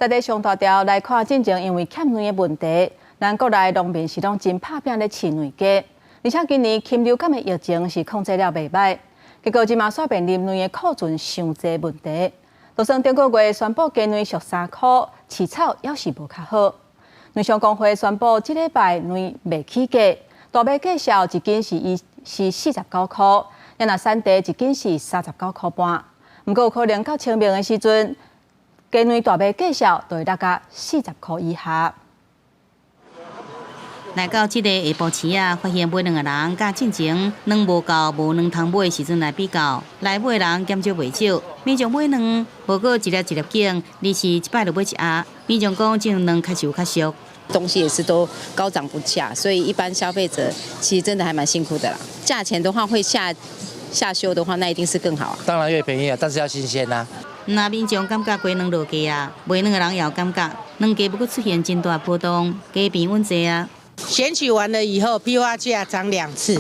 在這上大條來看，進前因為欠卵的問題，咱國內農民是攏真拍拚咧飼卵雞，而且今年禽流感的疫情是控制了袂䆀，結果這馬煞面臨卵的庫存傷濟問題。就算頂個月宣布雞卵俗3箍，市草猶是無較好。卵商公會宣布，這禮拜卵袂起價，大尾價數一斤是伊是49箍，若產地一斤是39箍半。毋過有可能到清明的時陣，雞卵大尾價數就會落到40箍以下。來到這個下晡市仔，發現買卵的人佮進前卵無夠無卵通買的時陣來比較，來買的人減少袂少。民眾買卵無閣一粒一粒揀，而是一擺就買一盒。民眾講，這種卵確實有較俗。東西也是都高漲不下，所以一般消費者其實真的還蠻辛苦的啦。價錢的話會下修的話，那一定是更好啊。當然越便宜啊，但是要新鮮啊。若民眾感覺雞卵落價啊，賣卵的人也有感覺，卵價欲閣出現真大波動，雞平穩濟啊。選舉完了以後，批發價漲兩次，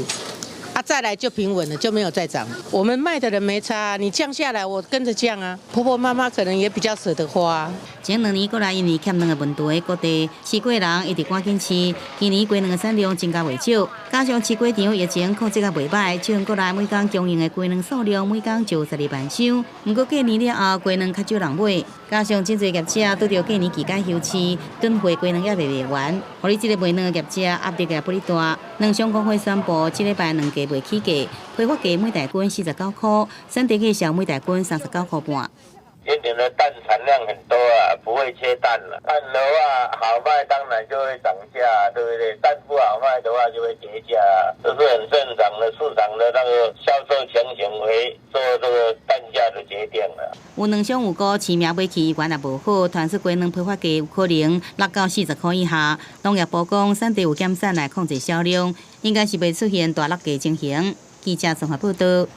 啊，再來就平穩了，就沒有再漲。我們賣的人沒差，你降下來，我跟着降啊。婆婆媽媽可能也比較捨得花。前兩年過來，因為欠卵的問題，各地飼雞人一直趕緊飼。今年雞卵的產量增加袂少，加上飼雞場疫情控制較袂䆀，這陣國內每工供應的雞卵數量每工就12萬箱。毋過過年了後，雞卵較少人買，加上真濟業者拄著過年期間休市，囤貨雞卵猶未賣完，予你這個賣卵的業者壓力也不哩大。卵商公會宣布，這禮拜卵價袂起價，批發價每大斤49箍，產地價數每大斤39箍半。今年的蛋產量很多啊，不會缺蛋了。蛋的話好賣，當然就會漲價，對不對？蛋不好賣的話就會跌價，這是很正常的市場的那個銷售情形為做這個蛋價的決定了。有卵商預估市名買去猶原也無好，傳出雞卵批發價有可能落到40箍以下。農業部講產地有減產來控制銷量，應該是袂出現大落價情形。記者綜合報道。